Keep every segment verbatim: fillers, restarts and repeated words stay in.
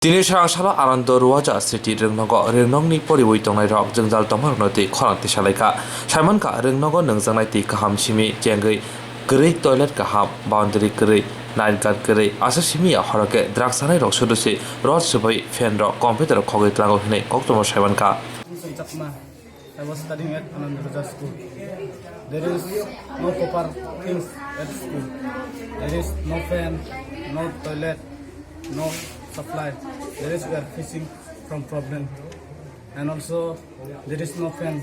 Tini swrang salo Anando Ruwaja City Rwngnogo rwngnokni poriwi tongnairok jwngjal tongmarokno twi khorang tisalaikha. Saimankha, rwngnogo nwngjaknai twi kaham simi chengwi kwrwi, toilet kaham, boundary kwrwi, night guard kwrwi, aswk simi ya horo khe drugs chanairok sudu se rod swbai fan rok computer khogwi tlango hwnwi koktwma saimankha. I was studying at Ananda Raja School. There is no proper things at school. There is no fan, no toilet, no supply. There is, we are facing from problem. And also, there is no fan.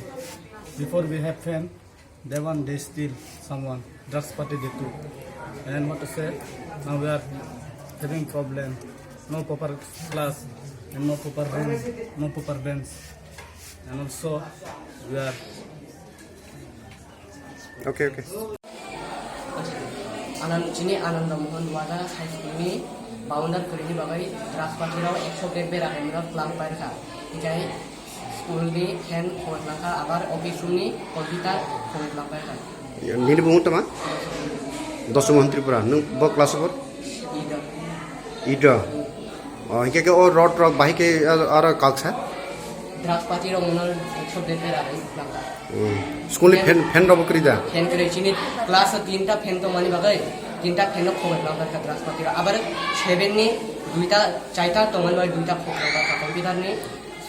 Before we have fan, they want, they steal someone. Drugs party they took. And what to say? Now we are having problem. No proper class and no proper room, no proper bench. And also, we are Okay, okay. Anand, chini Ananda Mohan Wada High School ni boundary kwrwini bagwi drugs party rok ekso bag bera hwnwi rok tlang pairkha. Hinkhe school ni fan khoboi tlang kha, abar office room ni computer khoboi tlang pairkha. Nini bumung tama? Dosomon Tripura. Nung bo class four? Ida. Ida. Oh, hinkhe ke o rod rok bahai ke aro, aro kaksa? Drugs party rok mono ekso bag bera hwnwi tlang kha. Hmm. School ni fan, fan rok bo kwrwi da? Fan kwrwi, chini class o tinta fan tongmani bagwi, tinta fan no khoboi tlang kha drugs party rok. Abar seven ni duita, chaita tongmani bagwi duita khoboi tlang kha computer ni.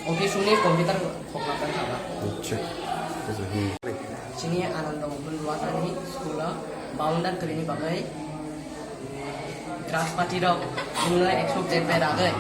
Office ni computer khokna tang kha. Acha. Hmm. Chini Ananda Mohan Watani school o boundary kwrwini bagwi drugs party rok wngno ekso bag bera ragwi